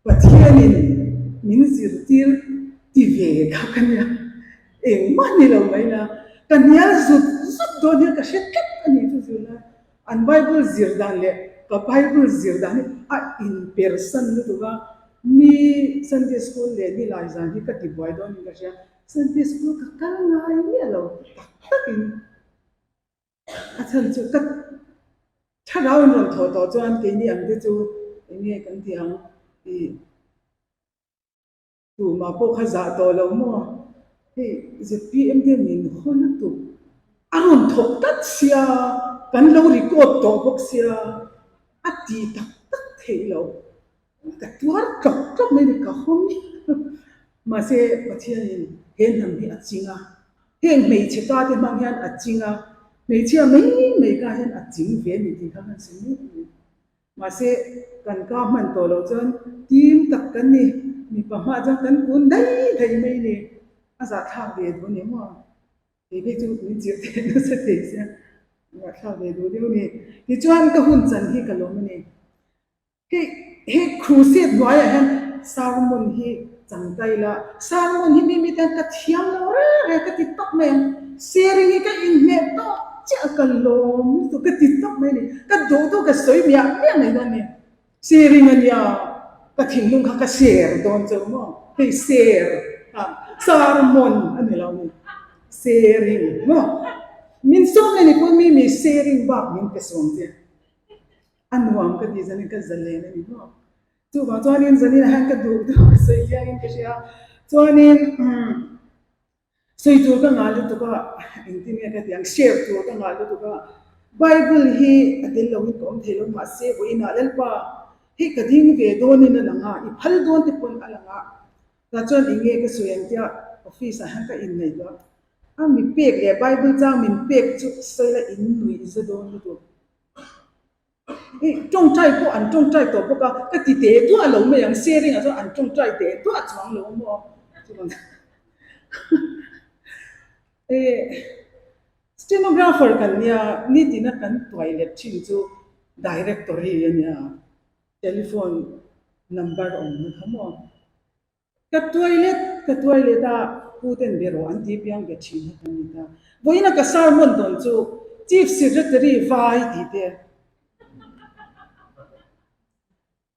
Pathianin min zirtir ti ve kha ka nia, engmah ni lo mai la, ka hnial zut zut dawn hian ka hre tlat a ni chu zirlai. An Bible zir dan leh ka Bible zir dan hi a inpersan lutuk a, mi Sunday school leh nilai zan hi ka tibuai dawnin ka hria, Sunday school ka kal ngai miah lo tak takin. A chhan chu ka thlarau in rawn thawh tawh chuan keini ang te chu eng nge kan tih ang ih tumah pawh kha zah tawh lo maw hei zpm te min haw lutuk a rawn thawk tlat sia kan lo record tawh bawk sia a ti tak tak theih loh. Ka tuar tlawk tlawk mai ni ka haw miah lo. Mahse Pathianin he hnam hi a ching a, heng hmeichhe ka te hmang hian a ching a, hmeichhia mai mai ka hian a ching ve a ni tih kha kan sawi mek a ni. Mahse kan ka hman tawh loh chuan tim tak kan ni, mipa hmaah chuan kan kun daih daih mai a ni, a zahthlak ve duh a ni maw? Kei phei chu min chirh thei nasa thei sia, a zahthlak ve duh deuh a ni. Tichuan ka hun chan hi ka lawm a ni. Hei he crusade hnuaiah hian sermon hi changtai la, sermon hi mimi tan ka thiam lo reng reng ka ti tawp mai ang, sharing hi ka inhmeh tawp chiah a ka lawm lutuk ka ti tawp mai a ni, ka duh duh ka sawi miah miah mai dawn a ni, sharing a nia ka thinlung kha ka share dawn chauh maw, hei share kha sermon a ni lo a ni, sharing maw, min sawm leh ni pawh mimi sharing bak min pe sawm che. A nuam ka tih zanin ka zalen a ni maw? Chuvang chuanin zaninah hian ka duh duh ka sawi chiangin ka hria. Chuanin sawi tur ka ngah lutuk a, engtin nge ka tih ang, share tur ka ngah lutuk a. Bible hi a tel loin ka awm thei lo mahse vawiinah Lalpa hei ka ding ve dawnin a lang a, i phal dawn te pawn a lang a. Tah chuan eng nge ka sawi ang tia office ah hian ka inngaihtuah a, a mi pek leh Bible chang min pek chu sawi la in nuih za dawn lutuk. Tawngtai pawh an tawngtai tawh bawk a, ka ti teh duah lo mai ang, sharing ah chuan an tawngtai teh duah chuang lo maw? Stenographer kan nia, nitina kan tuai let thin chu directory a nia, telephone number awmna kha maw? Ka tuai let, ka tuai let a, Pu ten be rawh an ti piang be thin a kan ni ta. Vawiin a ka sermon dawn chu Chief Secretary vai tih te.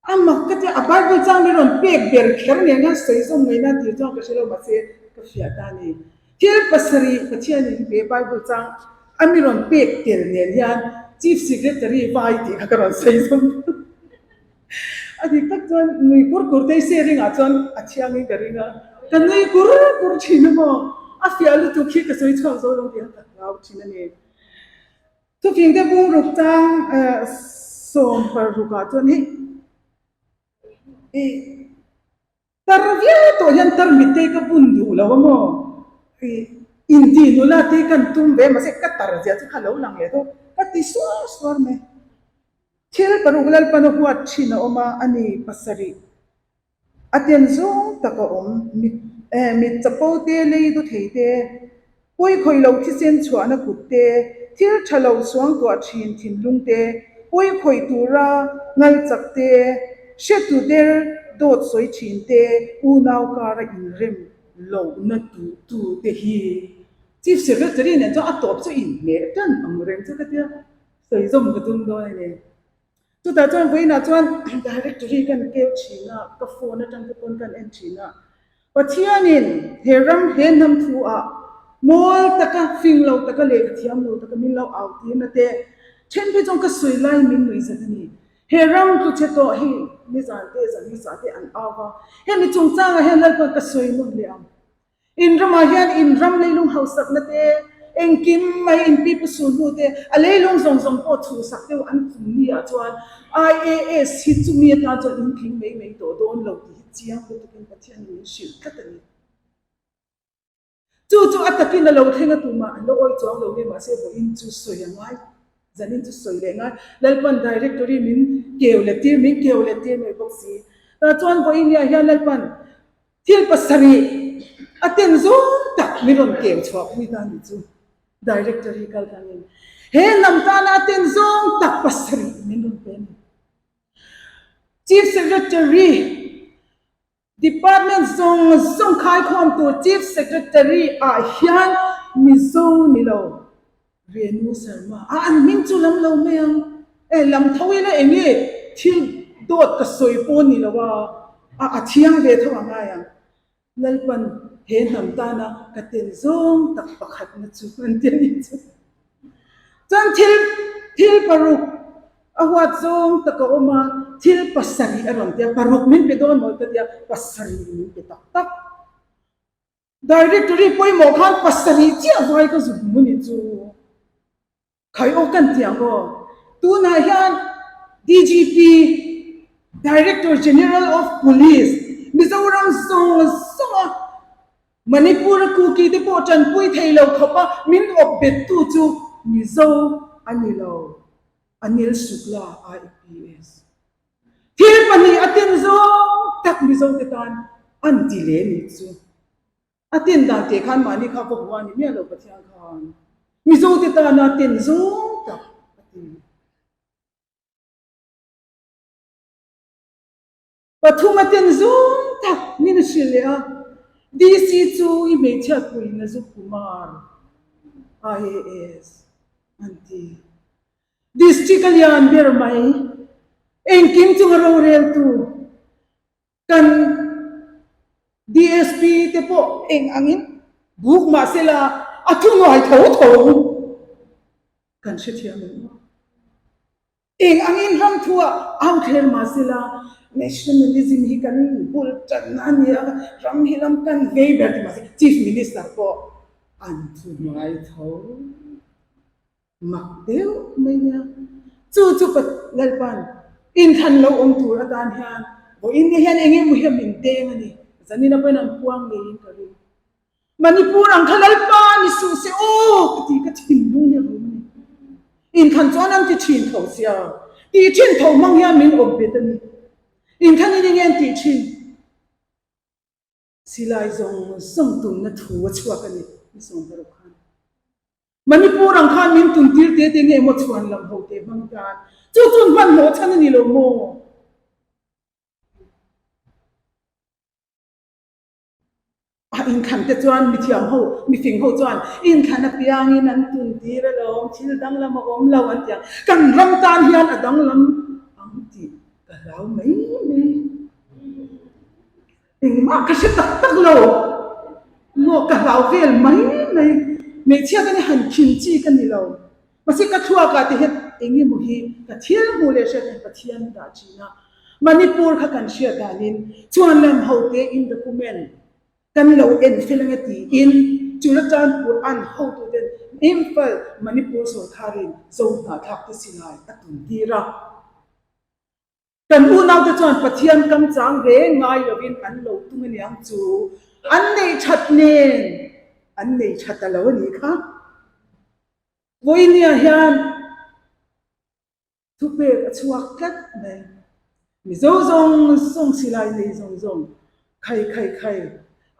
A mak ka tia, a Bible chang min rawn pek ber kher nen hian sawi zawm ngaihna tih chuan ka hre lo mahse ka fiah ta a ni. Thil pasarih Pathian in he Bible chang a mi rawn pek tel nen hian Chief Secretary vai tih kha ka rawn sawi zawm. A dik tak chuan nui kur kur te se ringah chuan a thiangin ka ring a, ka nui kur kur thin a maw? A fiah lutuk hi ka sawi chhuak zo lo tih a ka hlau thin a ni. Thufing te bung ruk chang 16 ah chuan hei ih Tar viau tawh hian tar mittei ka bun duh lo a maw? Ih, inti nula te kan tum ve mahse ka tar zia chu kha lo lang leh deuh ka ti suar suar mai. Thil paruk Lalpan a huat thin a awm a, a ni pasarih. A ten zawng tak a awm, mit eh mit chapo te, lei du thei te, Pawi khawih lo thisen chhuahna kut te, thil tha lo suangtuah thin thinlung te, pawi khawih tura ngal chak te, hretu der dawt sawi thin te, unau kara inrem lohna duh tu te hi Chief Secretary nen chuan a tawp chu inhmeh tan ang reng chu ka tia sawi zawm ka tum dawn a ni. Chutah chuan vawiinah chuan directory kan keu thin a, ka phone atang te pawn kan en thin a. Pathianin he ram he hnam thu ah mawl taka, fing lo taka leh ka thiam lo taka min lo au tirna te then phei chuan ka sawi lai min nuih zat a ni. He ram tluchhe tawh hi nizan te zan hmasa te an au va, hemi chungchangah hian Lalpan ka sawi nawn leh ang. In ramah hian in ram leilung hausakna te, engkim mai in pipu sulhnu te, a leilung zawng zawng pawh chhuhsak deuh an tum ni ah chuan IAS hi chumi atan chuan in tling mai mai tawh dawn lo tih hi chiang lutukin Pathianin min hrilh tlat a ni. Chu chu a takin a lo thleng a tumah an lo awi chuang lo nge mahse vawiin chu sawi a ngai, zanin chu sawi leh ngai. Lalpan directory min keu let tir, min keu let tir mai bawk si. Tah chuan vawiin ni ah hian Lalpan Thil pasarih a ten zawng tak min rawn keu chhuah pui ta ni chu Director hi kal tangin he hnam tana a ten zawng tak pasarih min rawn pe a ni. Chief Secretary. Department zawng zawng khaikhawm tur Chief Secretary ah hian Mizo ni lo Renu Sharma a an hming chu lam lo mai ang. E lam tho ila eng nge thil dawt ka sawi pawh ni lo a, a thiang ve tho a ngai ang. Lalpan he hnam tana ka tel zawng tak pakhatna chu an ti a nih chu. Chuan thil thil paruk a huat zawng tak a awm a, thil pasarih a rawn ti a, paruk min pe dawn maw ka ti a, pasarih min pe tak tak. Directory pawimawh khan pasarih chiah vai ka zuk hmu ni chu. Khai aw kan ti ang aw. Tunah hian DGP, Director General of Police, Mizoram zawng zawnga Manipur-a Kuki te pawh tanpui thei lo khawpa min awp bettu chu Mizo a ni lo, Anil Shukla, IPS. Thil pahnih a tin zawng tak Mizo te tan an ti leh nih chu. A ten dan teh khan mahni kha va hua ni miah lo Pathian khan Mizo te tana ten zawng tak a ti. Pathum a ten zawng tak min a hrilh leh a, DC chu i hmeichhiat puiin a zu Kumar, IAS, an ti. District a lian ber mai, engkim chunga roreltu Kan DSP te pawh eng angin buk mah sela a thunuai tho tho kan hrethiam em aw. Eng angin ram thuah au thler mah sela nationalism hi kan bul tanna a ni a, ram hi lam kan vei ber ti mah se Chief Minister pawh an thunuai tho. Mak deuh mai nia. Chu chu ka Lalpan inthlan lo awm tur atan hian vawiin ni hian eng emaw hian min deng a ni. Zanin a pawhin an puang ngeiin ka ring. Manipur ang kha Lalpa ni suh se aw ka ti ka thinlung hi a rum a ni. Inthlan chuan an ti thin tho sia. Tih thin tho hmang hian min awp bet a ni. Inthlan in enge an tih thin? Silai zawng zawng tumna thu a chhuak a ni, ni 16 khan. Manipur ang khan min tum tir te te nge maw chhuan lam ho te hmang tan chu chun hmanhmawh chhan a ni lo maw? A inthlan te chuan mithiam ho, mifing ho chuan inthlan apiangin an tun tir alawm, thil danglam a awm lo an ti ang. Kan ram tan hian a danglam ang tih ka hlau mai mai. Engmah ka hre tak tak lo maw ka hlau vel mai mai. Hmeichhia ka ni han khin chi ka ni lo. Mahse ka thluak ah te hian eng emaw hi ka thil hmuh leh hriat hian Pathian dah thin a. Manipur kha kan hriat danin chuan lam ho te in document kan lo en fel anga tiin Churachandpur an hotu ten Imphal Manipur sawrkharin Zo hnahthlak te silai a tum tir a. Kan unaute chuan Pathian kam chang reng ngai lovin an lo tum aniang chu an neih that nen an nei tha ta lo a nih kha. Vawinia hian thupek a chhuak tlat mai. Mizo zawng zawng silai nei zawng zawng khai khai khai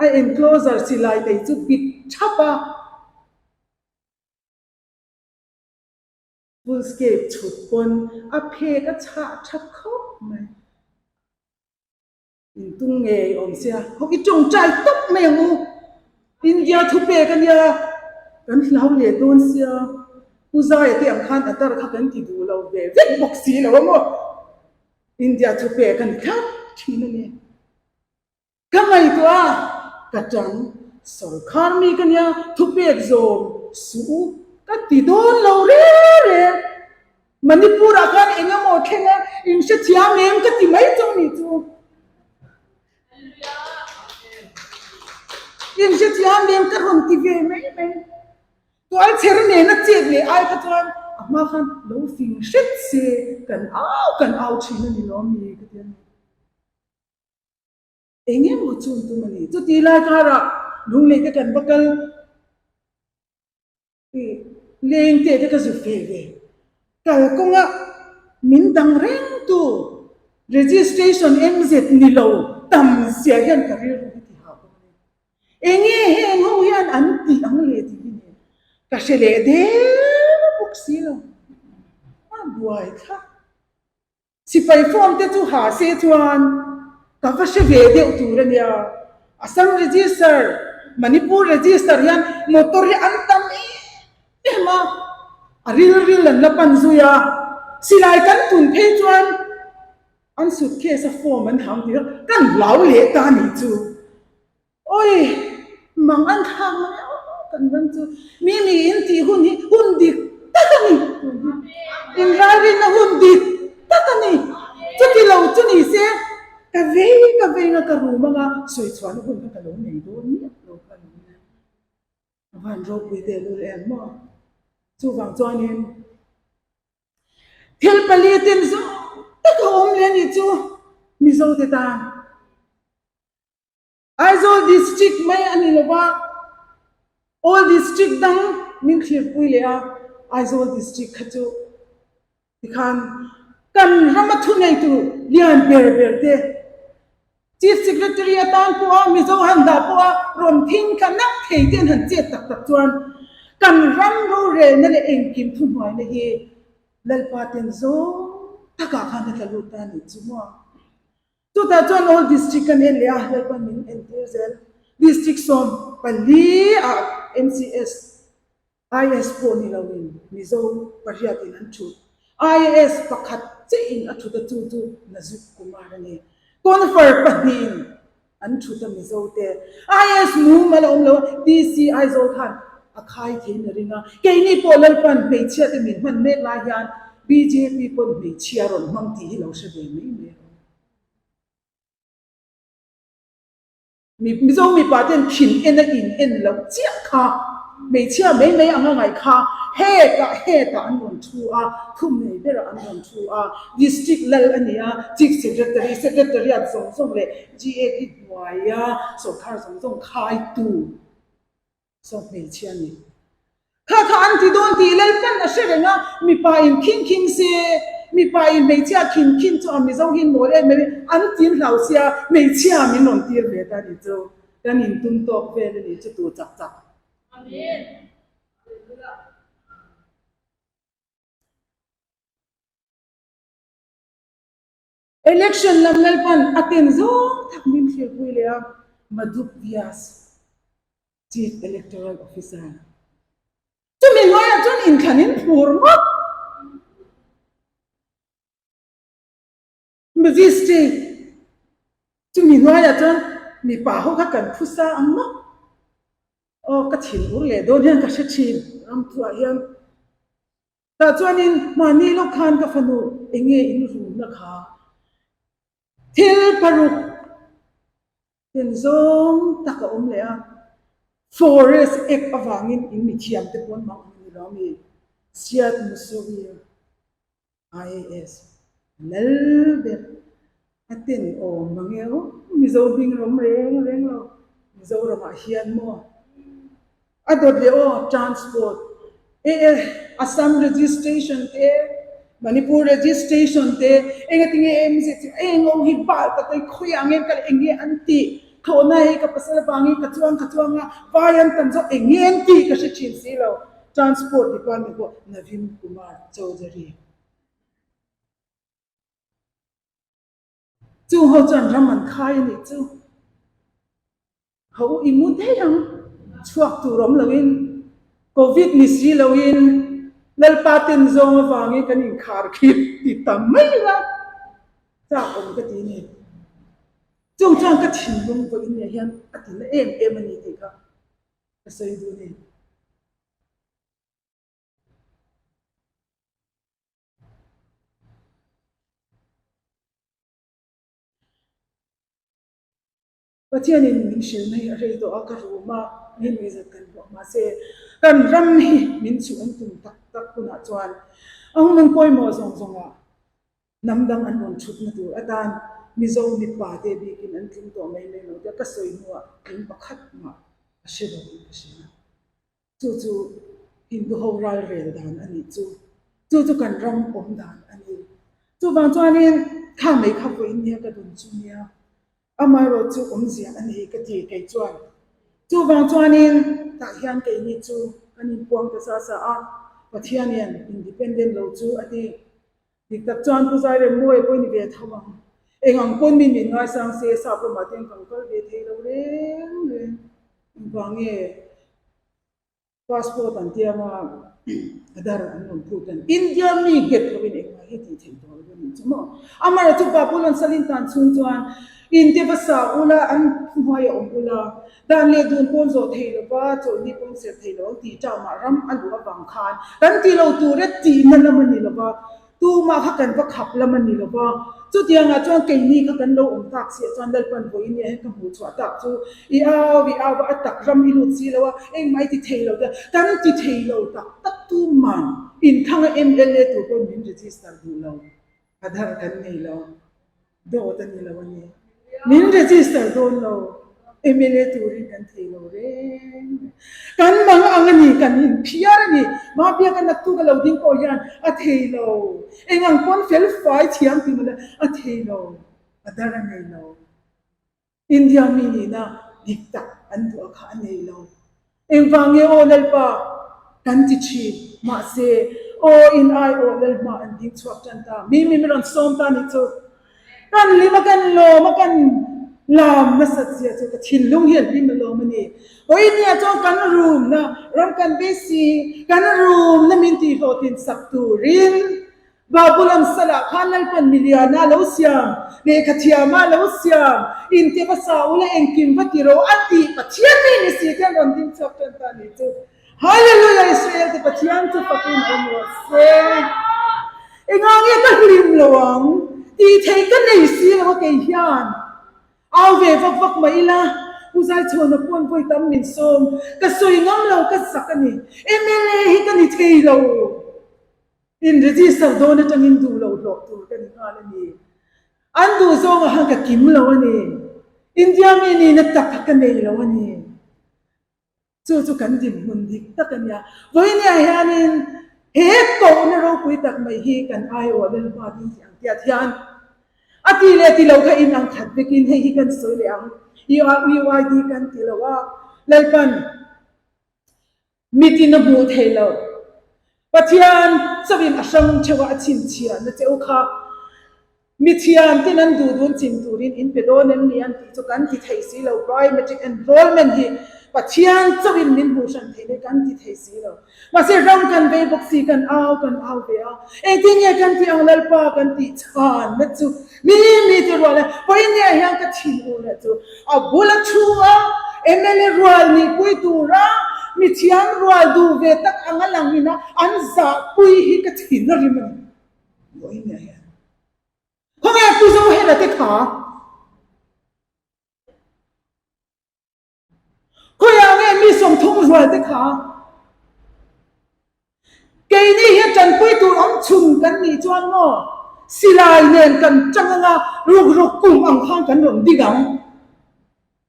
a enclosure silai nei chu bit thap a. Fullscape chhut pawn a phek a chhah tha khawp mai. Intung ngei awm sia, ho i tawngtai tawp mai ang u. India thupek a nia, kan hlau leh dawn sia. Pu Zaia te ang khan a dar kha kan ti duh lo ve vek bawk si lo a maw. India thupek a ni thlap thin a ni. Ka ngaihtuah a, ka tang, sawrkhar mi ka nia, thupek zawm suh u ka ti dawn lo reng reng. Manipur ah khan eng emaw thleng a, in hrethiam em ka ti mai chauh nih chu. In hrethiam em ka rawn ti ve mai mai. Tualchher nena chet leh ai kha chuan a hma khan lo fing hret se kan au kan au thin a ni lawm ni ka ti a ni. Eng emaw chhun tum a ni. Chuti lai karah lunglei te kan va kal ih leng te te ka zut ve ve. Kalkawnga min dang reng tu registration MZ ni lo tam zia hian ka rilru hi ti hah bawk a ni. Enge heng ho hian an tih ang leh tih hi ni ka hre leh der bawk si lo. A buai thlak. Sipai form te chu ha se chuan. Ka va hre ve deuh tur a nia. Assam register, Manipur register hian motor hi an tam em em a, a ril ril an la pan zui a. Silai kan tun phei chuan an suitcase a form an hang tih kha kan hlau leh ta a nih chu. Awi! Mang an thlak mai a, kan ram chu mi mi in tih hun hi hun dik tak a ni. Inralrinna hun dik tak a ni. Chuti lo chu ni se, ka vei ka vei nga ka rum anga sawi chhuahna hun kha ka lo nei dawn miah lo kha a ni. A van ropui teh lul em maw? Chuvang chuanin thil pali tin zawng tak a awm leh a nih chu Mizote tan. Aizawl District mai a ni lova, All District dang min thlirpui leh a, Aizawl District kha chu tikhan kan rama thuneitu lian ber ber te Chief Secretary atan pawha Mizo han dah pawha rawn thing tla nak thei te an han chet tak tak chuan kan ram rorelna leh engkim thuhnuaina hi Lalpa ten zawng takah khan a tla lut ta a nih chu maw. Chutah chuan All District kan en leh a, Lalpan min entir zel. District 14 ah MCS, IS pawh ni loin Mizo pariatin an thut. IAS pakhat chiahin a thut a, chu chu Nazuk Kumar a ni. Confer pahnihin an thut a Mizo te. IAS mumal a awm lo a, DC Aizawl khan a khai theiin a ring a. Keini pawh Lalpan hmeichhia te min hman mek lai hian bjp pawn hmeichhia rawn hmang tih hi lo hre ve mai mai a. Mizo mipa ten thin en a in en loh chiah kha hmeichhia mai mai anga ngaih kha hetah hetah an rawn thu a, thum nei berah an rawn thu a, District lal a ni a, Chief Secretary, Secretariat zawng zawng leh GAD hnuaia sawrkar zawng zawng khaitu. Saw hmeichhia a ni. Kha kha an ti dawn tih Lalpan a hre reng a, mipa in khin khin se, mipa in hmeichhia khin khin chu a Mizo hin mawl em em in an tin hlau sia, hmeichhia min rawn tir ve ta ni chu, kan in tum tawk vel a ni chu tu chak chak. Amen. Election lam Lalpan a ten zawng tak min thlirpui leh a, Madhuk Vyas, Chief Electoral Officer. Chumi hnuaiah chuan inthlan in phur ngawt. Magistrate, chumi hnuaiah chuan mipa ho kha kan phusa ang maw? Aw, ka thin ur leh dawn hian ka hre thin ramthuah hian. Tah chuanin mahni lawk khan ka fanu eng nge in rumna kha thil paruk ten zawng tak a awm leh a, Forest Act avangin in mithiam te pawn mang ang ni lo ami? Syed Musawir IAS lal ber a ten awm mang e aw, Mizo hming rawm reng reng lo Mizoramah hian maw? A dawt leh aw, transport, e Assam registration te, Manipur registration te, engatinge MZ chu eng ho hi bal tak mai khawi ang em ka leh eng nge an tih, thlawhna hi ka pasal avangin ka chuang ka chuang a, vai an tam zawk eng nge an tih ka hre thin si lo. Transport department pawh Navin Kumar Chaudhary. Chung ho chuan ram an khai a nih chu. Ho i mu daih ang, chhuak tur awm loin, Covid ni si loin, Lalpa ten zawng avangin kan inkhar khip ti ta mai la, chak awm ka ti ni. Chung chuan ka thinlung vawiin nia hian a ti na em em a ni tih kha ka sawi duh a ni. Pathianin min hrilhna hi a rei tawh a, ka rum a, min nuihzat kan buah mahse kan ram hi min chhuh an tum tak tak hunah chuan a hun pawimawh zawng zawngah hnam dang an rawn thutna tur atan Mizo mipa te bikin an tling tawh mai mai lo tia ka sawi hnuah tling pakhat mah a hre lo in ka hria. Chu chu Hindu ho ral rel dan a nih chu. Chu chu kan ram awm dan a ni. Chuvang chuanin kha mai kha vawiin nia ka dun chu nia, amaherawh chu awmzia a ni ka ti kei chuan. Chuvang chuanin tah hian keini chu kan inpuang ta sa sa a, Pathianin independent lo chu a ti. Dik tak chuan Pu Zairem Mawia pawh i ni ve tho ang. Eng ang pawn mi min ngaisang se sap lamah te kan kal ve thei lo reng reng. Engvang nge passport an tia anga Aadhaar an rawn phut an India mi nghet lovin engmah hi tih theih tawh lo a nih chu maw. Amaherawhchu Babulon salin tan chhung chuan in te va sa ula an hnuai a awm ula dan leh dun pawn zawh thei lova chawlhni pawn serh thei lo ang tih ṭamah ram a luh avang khan kan ti lo tur e tihna lam a ni lova Tumah kha kan va khap lam a ni lo va, chutiangah chuan keini kha kan lo awm tak siah chuan Lalpan vawiin nia hian ka hmuh chhuah tak chu i au i au a, a tak ram i lut si lo a, engmah i ti thei lo te, kan ti thei lo tak tak tuman inthanga mla tur pawhin min register duh lo, Aadhaar kan nei lo. Dawt a ni lo a ni. Min register dawn lo. Mla turin kan thei lo reng. Kan mang ang a ni, kan inphiar a ni. Mahbiak a naktuk a lo ding pawh hian a thei lo. Eng ang pawn fel fai thiam ti mawle a thei lo. A dar a nei lo. India mi nihna dik tak an duh a kha a nei lo. Engvang nge aw Lalpa kan ti thin, mahse aw in ai aw Lalhma an ding chhuak tan ta, mi mi rawn sawm ta nih chu. Kan hlim a kan lawm a kan lam nasat zia chu ka thinlung hi a hlim a lawm a ni. Vawinia chuan kan rumna ram kan beisi, kan rumna min tihhlawhtlin sak turin Babulon salah khan Lalpan miliana lo siam, lehkha thiama lo siam, inte va sa ula engkim va ti ro a tih Pathian mi ni si te an rawn ding chhuak tan ta ni chu. Hallelujah Israel te Pathian chu fakin awm rawh se. Engah nge ka hlim lo ang tih theih ka nei si lo a kei hian. Au ve vak vak mah ila Pu Zaichhawna pawn vawi tam min sawm ka sawi ngam lo ka zak a ni. MLA hi ka ni thei lo. In register dawn atangin duh lo hlawh tur ka ni nghal a ni. An duh zawngah khan ka kim lo a ni. India mi nihna tak kha ka nei lo a ni. Chu chu kan dinhmun dik tak a nia. Vawinia hianin he kohna ropui tak mai hi kan aiawh Lalpa ding tih ang tiat hian a ti leh ti lo kha in ang khat vekin hei hi kan sawi leh ang. UID kan ti lo a, Lalpan Mitin a hmuh theih loh. Pathian chauhin a hrang theuh a, a chhinchhiahna che u kha mithiam ten an duh dun chim turin in pe dawn em ni an tih chu kan ti thei si lo. Biometric enrollment hi Pathian chauhin min hmuh hran theih leh kan ti thei si lo. Mahse ram kan vei bawk si, kan au kan au ve a. Engtin nge kan tih ang Lalpa kan tih chhanna chu mi mi te rual a, vawiin nge hian ka thin u leh chu A bula thu a mla rual nihpui tura mithiam rual duh ve tak anga lang ina an zahpui hi ka thin a rim a ni. Vawiin ah hian khawnge Pu Zohela te kha? Khawiah nge mi 30 rual te kha? Keini hi tanpui tur awm chhun kan nih chuan maw silai nen kan tang anga ruk ruk kum ang khan kan rawn ding ang.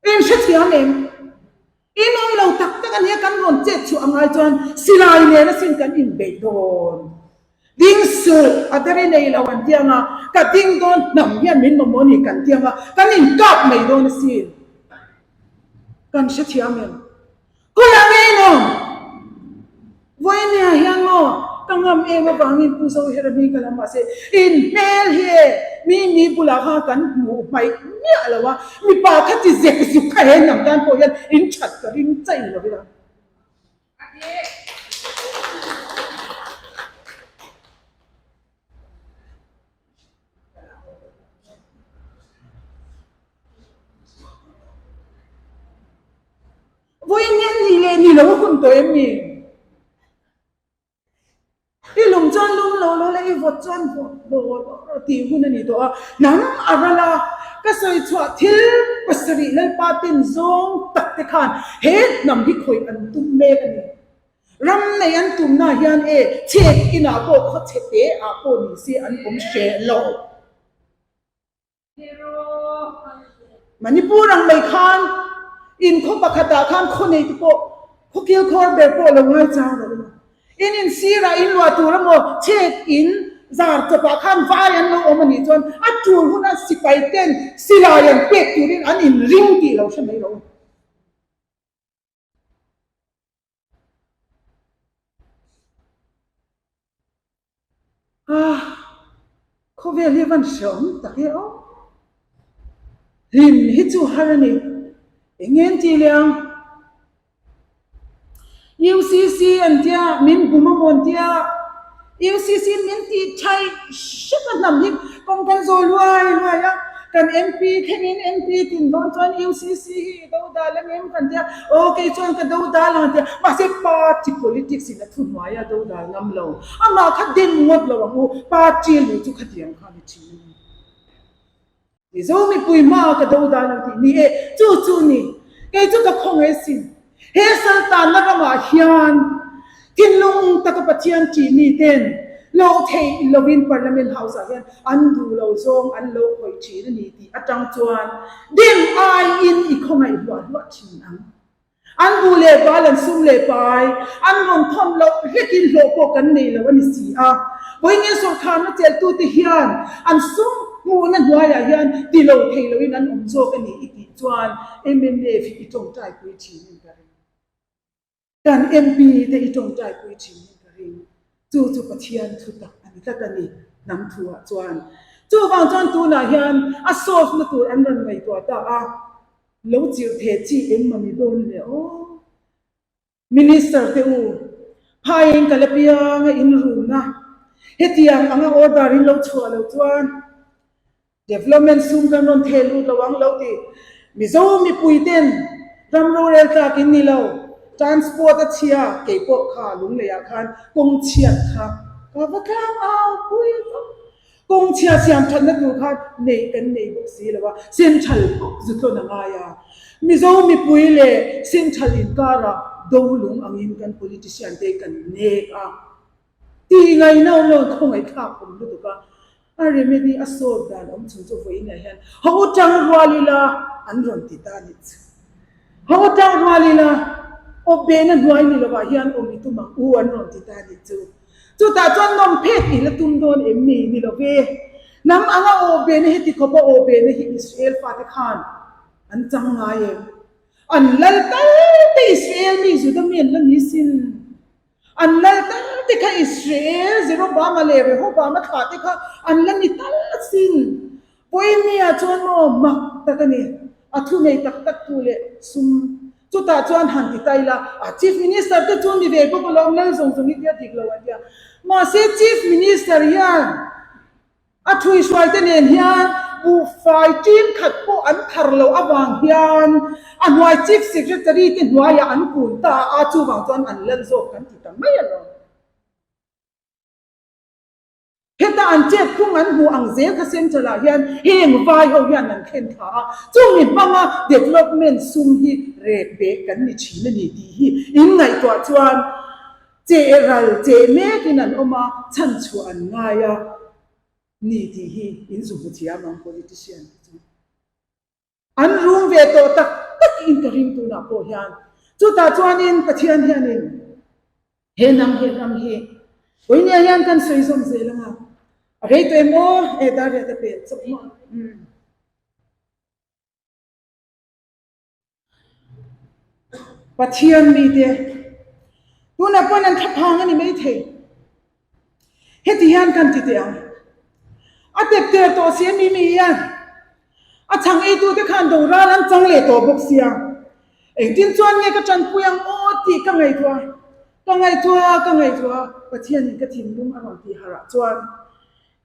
In hrethiam em? In awm lo tak tak ania kan rawn chet chhuah angai chuan silai nen asin kan inbeih dawn. Ding suh, a deri nei lo an ti anga, ka ding dawn hnam hian min mamawh a ni kan ti anga, kan inkap mai dawn asin. Kan hrethiam em? Khawiah nge in awm? Vawinia hian maw ka ngam em avangin Pu Zohera hming ka lam mahse in hmel hi e mi mi bulah khan kan hmuh hmaih miah lo a, mipa kha ti zek zuk kha he hnam tan pawh hian in that ka ring chaih lo ila. Vawiin hian ni leh ni lo a hun tawh em ni? I lung chuan lum lo lo la, i vawt chuan vawt lo lo tih hun a ni tawh a. Hnam a ral a, ka sawi chhuah thil pasarih Lalpa ten zawng tak te khan he hnam hi khawih an tum mek a ni. Ram nei an tumna hian e chhek inah pawh khaw chhe te ah pawh ni se an awm hreh lo. Manipur ang mai khan in khaw pakhatah khan khaw nei te pawh khaw kilkhawr ber pawh lo ngai chang lo emaw in insirah in luah tur emaw chhet in zar chawpah khan vai an lo awm a nih chuan a tul huna sipai ten silai an pek turin an inring tih lo hre mai lo. Ah, khawvel hi a van hreawm tak e aw. Hlim hi chu har a ni. Eng nge an tih leh ang? UCC an tia, min bum a maw an tia, UCC min tih thaih hrep a hnam hi kawng kan zawi luai luai a, kan MP thlengin MP tin dawn chuan UCC hi i do dal ang em kan tia, aw kei chuan ka do dal ang an tia, mahse party politics in a thuhnuai a do dal ngam lo, amah kha dem ngawt lo ang u, party luh chu khatiang kha a ni thin a ni. Mizo mipui hma ka do dan ang tih ni e, chu chu ni. Kei chu ka khawngaih asin. He saltanna ramah hian thinlung taka Pathian ṭih mi ten loh theih lovin Parliament House ah hian an duh lo zawng an lo khawih ṭhin a ni tih aṭang chuan dem aiin i khawngaih hluah hluah ṭhin ang. An bu leh bal, an sum leh pai, an rawn thawn loh hlekin hlawh pawh kan nei lo a ni si a. Vawiin sawrkharna chelhtute hian an sum hmuhna hnuaiah hian ti lo thei loin an awm zawk a ni i tih chuan mnf hi i tawngtaipui thinin ka ring. Kan MP te i tawngtaipui thinin ka ring. Chu chu Pathian thu tak a ni tlat a ni hnam thuah chuan. Chuvang chuan tunah hian a solve na tur an rawn ngaihtuah ta a. Lo chirh theh chi eng mami dawn le aw. Minister te u, phaiin ka la piang a in run a, hetiang anga order in lo chhuah lo chuan development sum kan rawn theh lut lo ang lo ti. Mizo mipui ten ram rorel tlak in ni lo, transport a chhia kei pawh kha Lungleiah khan kawng chhiat kha ka va tlang au pui vak. Kawng chhia siam thatna tur khan neih kan nei bawk si lo a, Central bawk zu tlawn a ngai a. Mizo mipui leh Central inkarah do lung angin kan politician te kan nek a. Tih ngaihna awm lo, khawngaihthlak awm lutuk a. A remedy a solve dan awm chung chu vawiinah hian ho tang rual ila an rawn ti ta a nih chu. Ho tang rual ila awpbehna hnuai ni lovah hian awm i tum ang u an rawn ti ta a nih chu. Chutah chuan nawm phet i la tum dawn em ni? Ni lo ve. Hnam anga awh behna hi tikhawpa awh behna hi Israel fate khan an chang ngai em? An lal tal te Israel mi Juda mi an la ni sin. An lal tal te kha Israel Jeroboama leh Rehoboama thlah te kha an la ni tal sin. Pawimia chuan maw mak tak a ni, a thunei tak tak tu leh sum chutah chuan han ti ta ila, a Chief Minister te chu ni ve bawk alawm lal zawng zawng hi tia dik lo an tia. Mahse Chief Minister hian a thuihruai te nen hian buhfai ṭin khat pawh an thar loh avang hian a hnuai Chief Secretary te hnuaiah an kun ta a, chuvang chuan an lal zawk kan ti ta mai alawm. Heta an chet phung an hmuh ang zel kha Central ah hian heng vai ho hian an thlen thla a, chumi hmanga development sum hi rek beh kan ni thin a ni tih hi in ngaihtuah chuan cheh ral cheh mekin an awm a, chhanchhuah an ngai a ni tih hi in zu hmu thiam ang politician te chu. An rum ve tawh tak tak in ka ring tunah pawh hian. Chutah chuanin Pathian hianin he hnam he ram hi Vawinia hian kan sawi zawm zel ang a. A rei tawh em aw? E dar riat a pel chawp maw? Umm. Pathian mite tunah pawn an thlaphang a ni maithei. Heti hian kan ti teh ang. A tep ter tawh si a mi mi hian a chhang eitute khan doral an chang leh tawh bawk sia. Engtin chuan nge ka tanpui ang aw tih ka ngaihtuah a, ka ngaihtuah a, ka ngaihtuah a, Pathianin ka thinlung a rawn tih harh ah chuan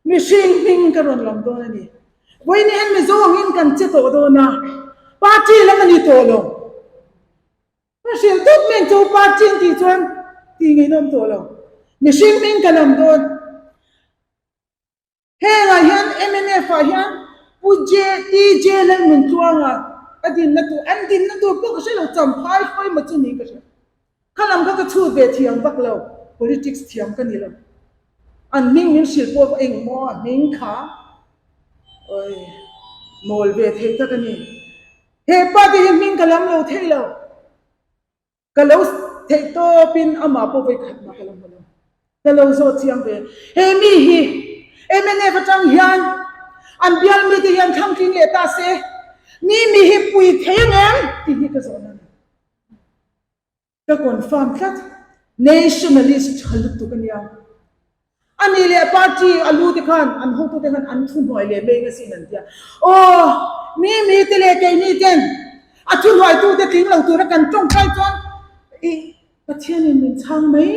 Mihring hming ka rawn lam dawn a ni. Vawiin hian Mizo angin kan che tawh dawn a, party lam a ni tawh lo. Ka hrilh tawp mai ang chu party an tih chuan tih ngeihnawm tawh lo. Mihring hming ka lam dawn. Hengah hian mnf ah hian Pu TJ Lalnuntluanga a dinna tur, an dinna tur pawh ka hre lo, Champhai hruai maw chu niin ka hria. Kha lam kha ka chhut ve thiam vak lo, politics thiam ka ni lo. An hming min hrilh pawh eng maw a hming kha oi mawl ve thei tak a ni. He pa te hi hming ka lam lo thei lo. Ka lo theih tawpin amah pawh vawi khat mah ka la hmu lo. Ka lo zawh chiang ve. He mi hi mnf atang hian an bial mite hian thlang tling leh ta se, mi mi hi pui thei ang em tih hi ka zawhna a ni. Ka confirm tlat. Nationalist tha lutuk a nia. A nih leh party a lu te khan an hotute khan an thuhnuai leh mai asin an tia. Aw, mi mi te leh keini ten a thuhnuaitute tling lo tura kan tawngtai chuan i Pathianin min chhang mai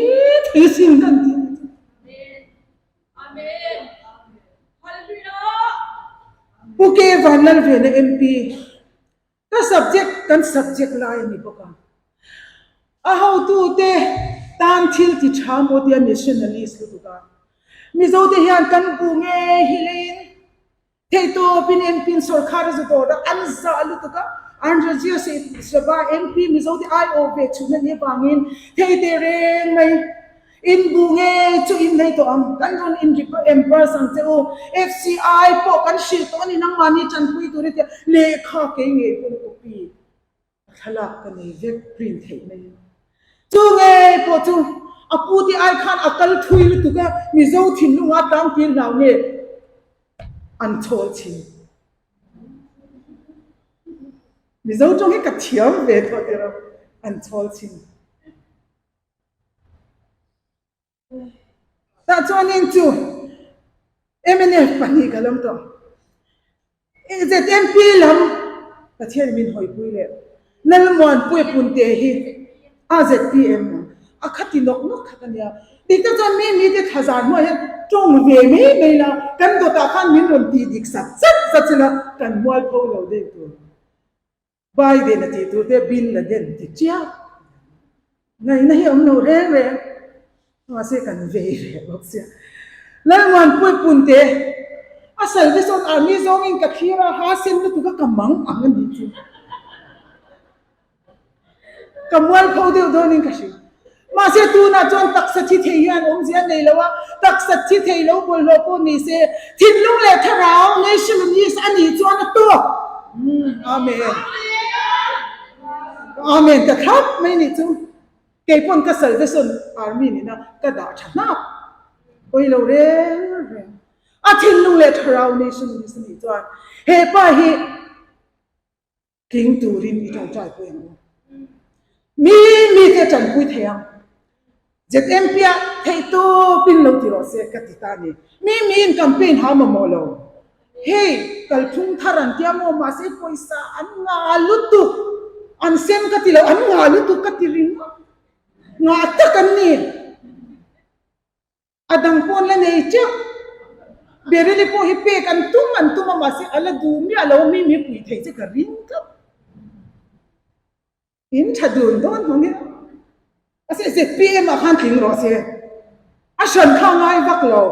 thei asin kan ti a ni chu. Pu K Vanlalvena MP. Ka subject kan subject lai a ni bawk a. A hotute tan thil ti tha maw tia nationalist lutuk a. Mizote hian kan bu ngei hi leiin theihtawpin MP in sorkar a za dawr a, an zah lutuk a. An Rajya Sabha MP Mizote aiawh ve chhun a nih avangin thei teh reng mai. In bu nge chu in nei tawh ang, kan rawn in reimburse ang che u. FCI pawh kan hrilh tawh a ni, nangmahni tanpui tur i tia lehkha kei ngei pawn copy a thlalak ka nei vek print theih mai a. Chu ngei pawh chu a pu te ai khan a kal thui lutuk a, Mizo thinlunga tlangpui hlau nge an chhawl thin. Mizo tawng hi ka thiam ve tawh tir a, an chhawl thin. Tah chuanin chu mnf pahnih ka lam tawh. ZMP lam Pathian min hawipui leh Lalmuanpuia Punte hi a ZPM a kha ti nawk nawk kha ka nia. Dik tak chuan mi mite thlazar hnuah hian tawng ve mai mai la, kan dawtah khan min rawn tih dik sat sat sat sela kan mualpho lo deuh tur. Biden a tih tur te Bin Laden ti chiah. Ngaihna hi awm lo reng reng. Mahse kan vei ve bawk sia. Lalmuanpui Punte a Salvation Army zawngin ka thlir a, ha sen lutuk a ka mang ang a nih chu. Ka mualpho deuh dawnin ka hria. Mahse tunah chuan taksa thi thei hian awmzia a nei lo a, taksa thi thei lo bawlhhlawh pawh ni se, thinlung leh thlarau nationalist a nih chuan a tawk. Amen. Amen ka thlap mai nih chu. Kei pawn ka Salvation Army nihna ka dah tha hnap. Pawi lo reng reng. A thinlung leh thlarau nationalist a nih chuan he pa hi Tling turin i tawngtai pui ang u. Mi mite tanpui thei ang. ZMP ah theihtawpin lo ti rawh se ka ti ta a ni. Mi miin campaign ha mamawh lo. Hei kalphung thar an tia maw mahse pawisa an ngah lutuk. An sem ka ti lo, an ngah lutuk ka ti ringawt. Ngah tak an ni. A dang pawh an la nei teuh. Berili pawh hi pek an tum an tum a mahse a la duh miah lo a mi mi pui thei che ka ring tlat. In tha dun dawn hmang e. A se ZPM ah khan tling rawh se. A hran kha ngai vak lo.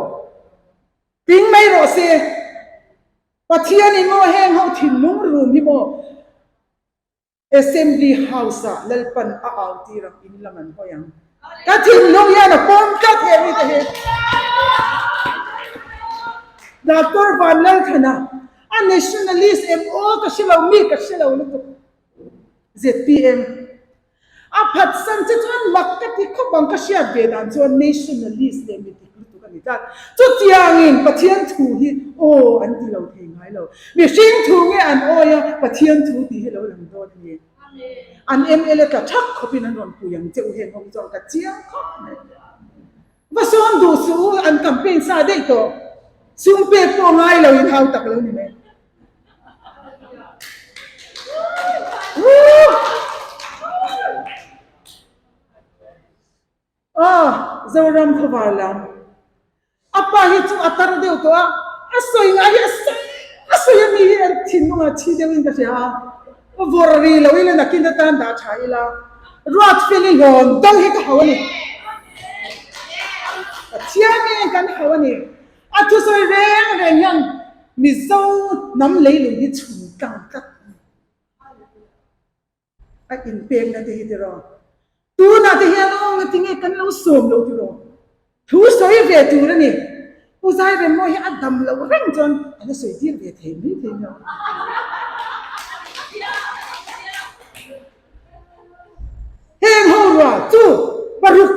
Tling mai rawh se. Pathian in maw heng ho thinlung rum hi maw. Assembly House ah Lalpan a au tir ang in lam an hawi ang. Ka thinlung hian a pawm tlat he mite hi. Doctor Vanlalthana a nationalist em aw ka hre lo mi ka hre lo lutuk. ZPM a phatsan che chuan mak ka ti khawp ang ka hriat ve dan chuan nationalist leh mi dik lutuk a ni tlat. Chutiangin Pathian thu hi aw an ti lo thei ngai lo. Mihring thu nge an awi a, Pathian thu tih hi lo lang dawn a ni. An mla tla thak khawpin an rawn pui ang che u heng ho hi chuan ka chiang khawp mai. Va sawn duh suh u, an campaign sa daih tawh. Sum pek pawh ngai lo in hau tak lo ni mai. Aw, Zoram khawvar lam. A pa hi chu a tar deuh tawh a, a sawi ngai hi a sawi a sawi a mi hi an thinlung ah thi deuhin ka hria a, vawrh ri lo ila nakin atan dah tha ila, Ruatfeli hlawn do hi ka hau a ni. Pathian nge kan hau a ni. A thusawi reng reng hian Mizo hnam leilung hi chhun tlang tlat a ni. A inpekna te hi tiraw? Tunah te hian aw ngatinge kan lo sawm lo tiraw? Thu sawi ve tur a ni. Pu Zairemmaw hi a dam loh reng chuan a la sawi tir ve thei mai thei nia. Heng ho rua chu paruk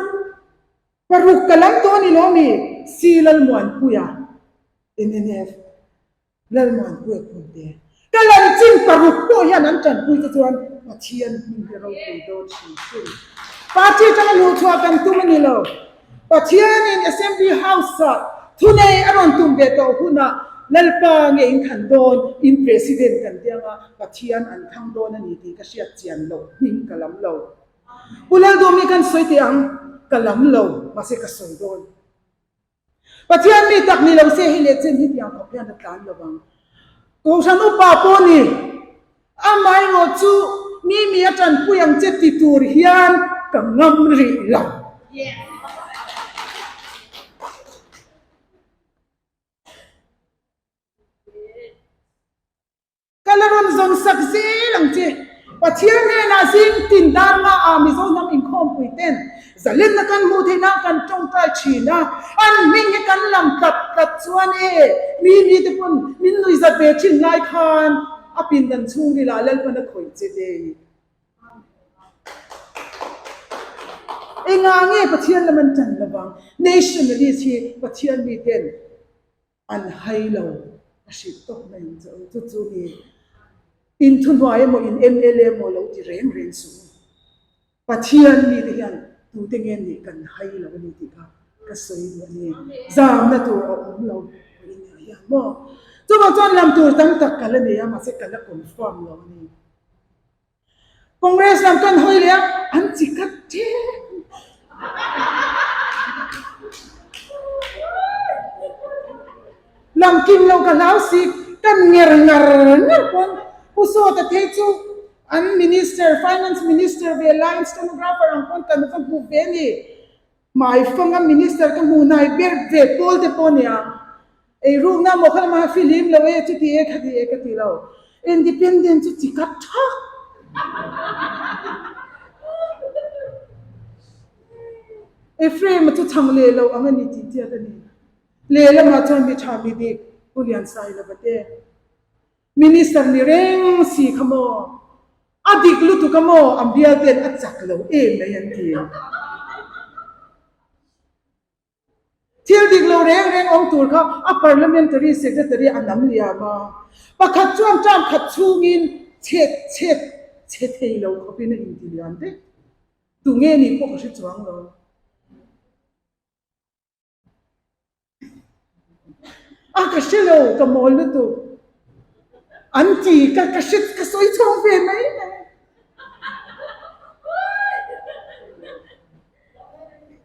paruk ka lam tawh a ni lo mi? Si Lalmuanpuia, mnf. Lalmuanpuia Punte, Ka lanchin paruk pawh hian an tanpui te chuan Pathian hming hi ropui dawn hrim hrim. Party atanga luhchhuah kan tum a ni lo. Pathianin Assembly House-ah thunei a rawn tum ve tawh hunah Lalpa nge in thlan dawn, in President kan ti anga Pathian an thlang dawn a ni tih ka hriat chian loh hming ka lam lo. Pu Laldawmi kan sawi teh ang, ka lam lo, mahse ka sawi dawn. Pathian mi tak ni lo se hei leh chen hi tiang khawp hian a tlan lo vang. Kohhran upa pawh ni, amaherawh chu mi mi a tanpui ang che ti tur hian ka ngam rih lo. Ka la rawn zawn sak zel ang che. Pathian hnenah zing tin dar nga ah Mizo hnam inkhawmpui ten zalenna kan hmuh theih nan kan tawngtai thin a, an hming hi kan lam tlat tlat chuan e mi mi te pawn min nui zat ve thin lai khan a pindan chhungril ah Lalpan a khawih che ve. Engah nge Pathian lam an tan lovang? Nationalist hi Pathian mi ten An hai lo a hrilh tawp mai ang che u. Chu chu ni in thuhnuai emaw in mla emaw lo ti reng reng suh u. Pathian mite hian tute nge nih kan hai lo a ni tih kha ka sawi duh a ni. Zamna tur a awm lo pawhin a hian maw. Chuvang chuan lam tur tam tak ka la nei a mahse ka la confirm lo a ni. Congress lam kan hawi leh a, an chi khat ṭep. Lam kim lo ka hlau si, kan nger ngar ngar pawn Pu Sawta phei chu an minister, finance minister ve laiin stenographer ang pawn kan va hmu ve a ni. Hmaifanga minister ka hmuh hnai ber ve pawl te pawh nia. Eirukna maw kha lama fihlim lo e chuti e khati e ka ti lo. Independent chu chi khat thak. Ephraim-a chu chhang leh lo ang a ni tih chiat a ni. Lehlamah chuan mi tha mi dik Pu Liansailova te. Minister ni reng si kha maw? A dik lutuk a maw? An bial ten a chak lo em mai an ti. Thil dik lo reng reng awm tur kha a parliamentary secretary a nam liam a. Pakhat chuan term khat chhungin chhet chhet chhe thei lo khawpin a inti liam vek. Tunge nih pawh ka hre chuang lo. A ka hre lo ka mawl lutuk an ti ka ka hre ka sawi chhawng ve mai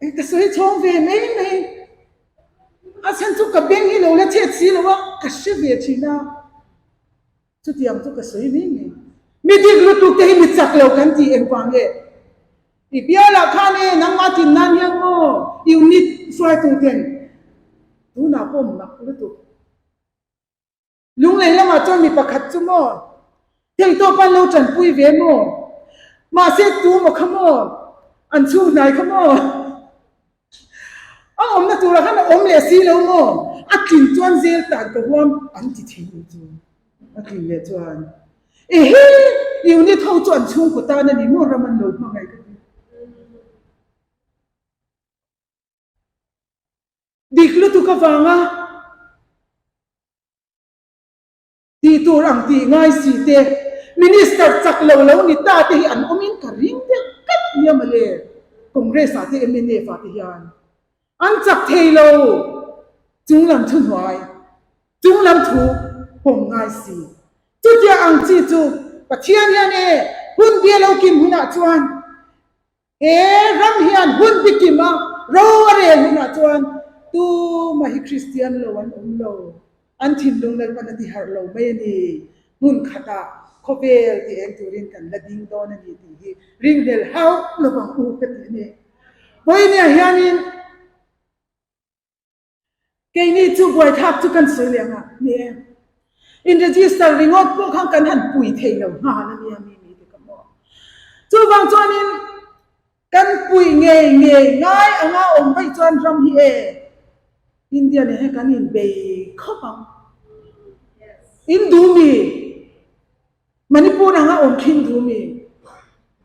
mai ka sawi chhawng ve mai mai a chhan chu ka beng hi lo la chhet si lo a ka hre ve thin a. Chutiang chu ka sawi mai mai. Mi dik lutuk te hi mi chak lo kan tih engvang nge? I bialah khan e nangmah tin nan hian maw unit hruaitu ten tunah pawh mak lutuk. Lunglei lamah chuan mi pakhat chu maw theihtawp an lo tanpui ve maw? Mahse tu maw kha maw? An chhung hnai kha maw? A awmna turah khan a awm leh si lo maw? A tlin chuan zel tan ka huam an ti thei lo chu. A tlin leh chuan ehe unit ho chu an chhungkaw tan a ni maw ram an lo hmangaih ka ti. Dik lutuk avanga Tih tur ang tih ngai si te, Minister chak lo lo ni ta te hi an awm in ka ring deuh tlat nia mawle. Congress ah te mnf ah te hian an chak thei lo. Chunglam thu hnuai, chunglam thu pawm ngai si. Chutia ang chi chu Pathian hian e hun bia lo kim hunah chuan He ram hian hun bikim a ro a rel hunah chuan tumah hi Kristian lo an awm lo. An thinlung Lalpan a ti harh lo mai a ni. Hmun khatah khawvel ti eng turin kan la ding dawn a ni tih hi ringhlel hauh lovang u ka tih a ni. Vawinia hianin Keini chu buaithlak chu kan sawi leh ang a, ni e. In register ringawt pawh khan kan han pui thei lo nghal a nia mi mi te ka hmu. Chuvang chuanin kan pui ngei ngei ngai anga awm vaih chuan ram hi e India nen hian kan inbei khawp ang. In duh mi? Manipur anga awm thin duh mi?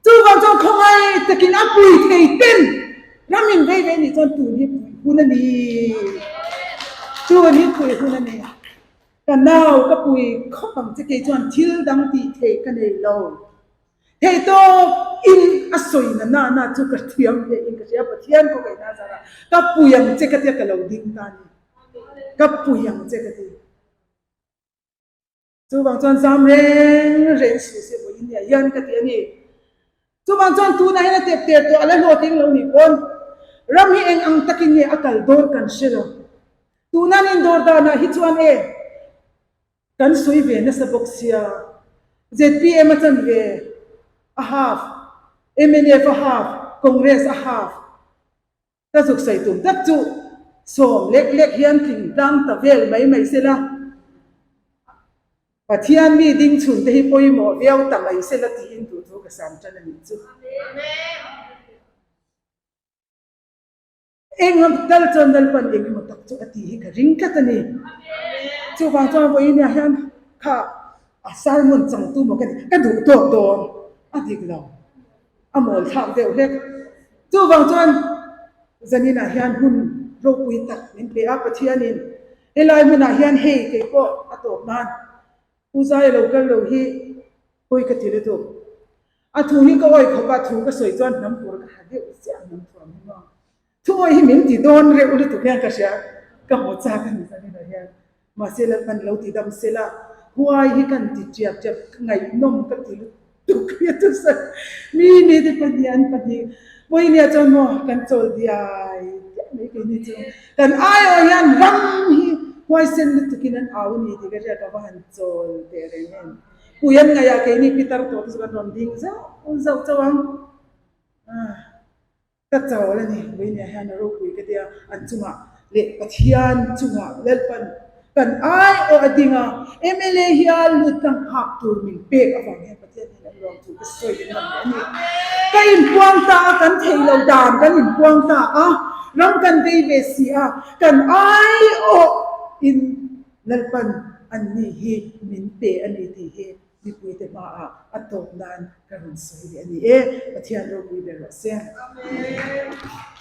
Chuvang chuan khawngaih takin a pui thei ten ram in vei ve nih chuan tun hi pui hun a ni. Tun hi pui hun a ni. Ka nau ka pui khawp ang che kei chuan thil dang tih theih ka nei lo. Theihtawp in a sawi na na na chu ka thiam hle in ka hria, Pathian khaw kaih na zara ka pui ang che ka tia ka lo ding ta ni, ka pui ang che ka ti. Chuvang chuan zam reng reng suh se vawiin nia hian ka ti a ni. Chuvang chuan tunah hian a tep ter tawh a la hlawhtling lo nih pawn ram hi eng ang takin nge a kal dawn kan hre lo. Tuna an indawr danah hi chuan e kan sawi ve nasa bawk sia zpm a chanve a half, mnf a half, Congress a half. Ka zuk sawi tum tak chu sawm lek lek hian tling tlang ta vel mai mai sela, Pathian mi ding chhun te hi pawimawh viau ta mai sela tiin duh thu ka sam tan a nih chu. Eng tal chuan Lalpan eng emaw tak chu a tih hi ka ring tlat a ni. Chuvang chuan vawiin ah hian kha a sermon changtu maw ka ti, ka duh tawk dawn a dik lo. A mawl thlak deuh hlek. Chuvang chuan zaninah hian hmun ropui tak min pe a, Pathianin helai hmunah hian hei kei pawh a tawp nan Pu Zaia lo kal lo hi pawi ka ti lutuk. A thu hi ka awi khawp a, thu ka sawi chuan hnam tur ka ha deuh chiah hnam thuam hi maw. Thuawi hi min ti dawn reuh lutuk hian ka hria, ka hmu chak a ni zaninah hian. Mahse Lalpan lo ti dam sela, huai hi kan ti tiap tiap, ka ngaihnawm ka ti lutuk hi a chusa. Mi mi te pahnih an pahnih, Vawinia chuan maw kan chawl diai diai mai keini chu. Kan aiawh hian ram hi huaisen lutukin an au a ni tih ka hria, ka va han chawl teh reng em. Pui an ngaih ah keini pitar tawh te chu kan rawn ding zauh zauh chauh ang. Ka chawl a ni, Vawinia hian a ropui ka tia, an chungah leh Pathian chungah Lalpan kan aiawh a ding a, mla hial lut tlang phak tur min pek avang hian Pathian hian an ruang chu ka sawi ngam leh a ni. Ka inpuang ta a, kan theih lo dan kan inpuang ta a, ram kan vei ve si a, kan aiawh in Lalpan anni hi min pe a ni tih hi Mipuite hmaah a tawp nan ka rawn sawi leh a ni e, Pathian ropui ber rawh se. Amen.